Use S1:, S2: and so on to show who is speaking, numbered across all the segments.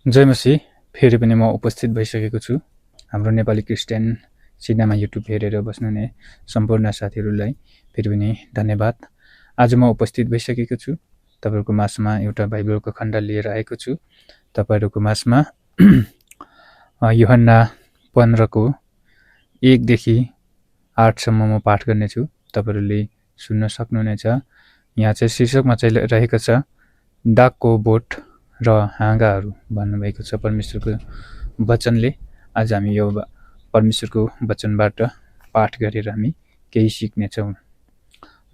S1: जय मसीह। फेरि पनि म उपस्थित भइसकेको छु। हाम्रो नेपाली क्रिस्चियन सिनेमा युट्युब हेरेर बस्नुहुने सम्पूर्ण साथीहरूलाई फेरि पनि धन्यवाद। आज म उपस्थित भइसकेको छु। तपाईँहरूको माझमा एउटा बाइबलको खण्ड लिएर आएको छु। तपाईँहरूको माझमा यूहन्ना 15को 1 देखि 8 सम्म म पाठ गर्नेछु। तपाईँहरूले सुन्न सक्नुहुनेछ। यहाँ चाहिँ शीर्षकमा चाहिँ रहेको छ डाकको बोट र हाँगाहरू भन्नुभएको छ परमेश्वरको वचनले। आज हामी यो परमेश्वरको वचनबाट पाठ गरेर हामी केही सिक्नेछौँ।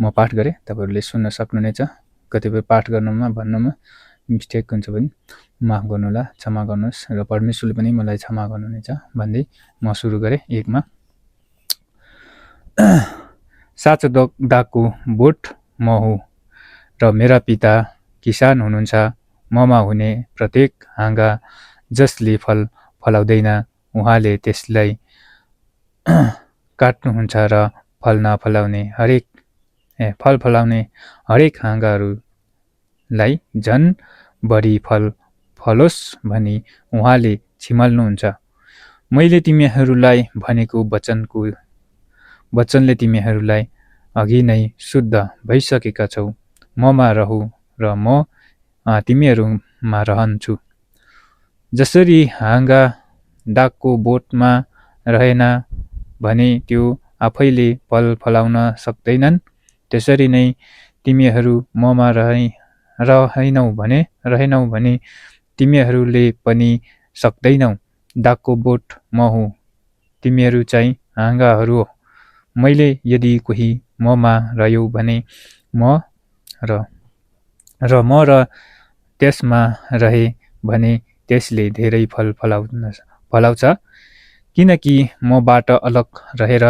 S1: म पाठ गरेँ, तपाईँहरूले सुन्न सक्नुहुनेछ। कतिपय पाठ गर्नुमा भन्नुमा मिस्टेक हुन्छ भने माफ गर्नुहोला, क्षमा गर्नुहोस् र परमेश्वरले पनि मलाई क्षमा गर्नुहुनेछ भन्दै म सुरु गरेँ। 1 मा साँचो डाकको बोट म हुँ र मेरा पिता किसान हुनुहुन्छ। ममा हुने प्रत्येक हाँगा जसले फल फलाउँदैन उहाँले त्यसलाई काट्नुहुन्छ र फल फलाउने हरेक हाँगाहरूलाई झन् बढी फल फलोस् भनी उहाँले छिमल्नुहुन्छ। मैले तिमीहरूलाई भनेको वचनले तिमीहरूलाई अघि नै शुद्ध भइसकेका छौ। ममा रहु र म तिमीहरूमा रहन्छु। जसरी हाँगा डाकको बोटमा रहेन भने त्यो आफैले फल फलाउन सक्दैनन्, त्यसरी नै तिमीहरू ममा रहेनौ भने तिमीहरूले पनि सक्दैनौ। डाकको बोट म हुँ, तिमीहरू चाहिँ हाँगाहरू हो। मैले यदि कोही ममा रह्यो भने म त्यसमा रहे भने त्यसले धेरै फल फलाउँछ, किनकि मबाट अलग रहेर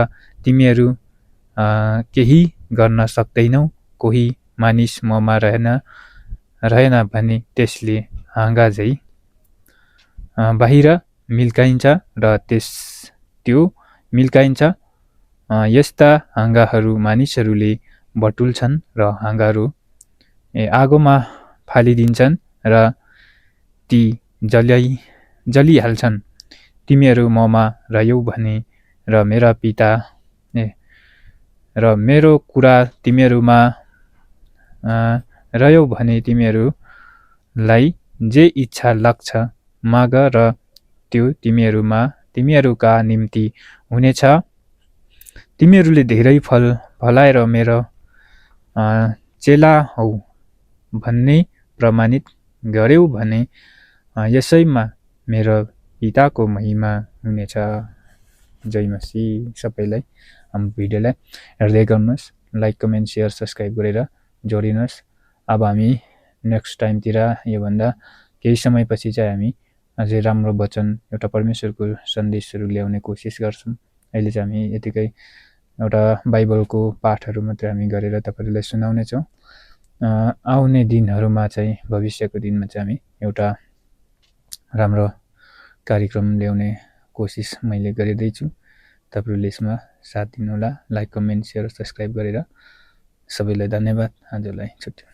S1: तिमीहरू केही गर्न सक्दैनौ। कोही मानिस ममा रहेन भने त्यसले हाँगा झै बाहिर मिल्काइन्छ र त्यो मिल्काइन्छ। यस्ता हाँगाहरू मानिसहरूले बटुल्छन् र हाँगाहरू आगोमा फालिदिन्छन् र ती जलिहाल्छन्। तिमीहरू ममा रह्यौ भने र मेरो कुरा तिमीहरूमा रह्यौ भने तिमीहरूलाई जे इच्छा लाग्छ माग र त्यो तिमीहरूका निम्ति हुनेछ। तिमीहरूले धेरै फल फलाएर मेरो चेला हौ भन्ने प्रमाणित गर्यौ भने यसैमा मेरो पिताको महिमा हुनेछ। जय मसीह। सबैलाई हाम्रो भिडियोलाई हेर्दै गर्नुहोस्, लाइक, कमेन्ट, सेयर, सब्सक्राइब गरेर जोडिनुहोस्। अब हामी नेक्स्ट टाइमतिर योभन्दा केही समयपछि चाहिँ हामी अझै राम्रो वचन एउटा परमेश्वरको सन्देशहरू ल्याउने कोसिस गर्छौँ। अहिले चाहिँ हामी यतिकै एउटा बाइबलको पाठहरू मात्रै हामी गरेर तपाईँहरूलाई सुनाउनेछौँ। आउने दिनहरूमा चाहिँ भविष्यको दिनमा चाहिँ हामी एउटा राम्रो कार्यक्रम ल्याउने कोसिस मैले गरिँदैछु। तपाईँहरूले यसमा साथ दिनुहोला। लाइक, कमेन्ट, सेयर, सब्सक्राइब गरेर सबैलाई धन्यवाद। आजलाई छुट्टी।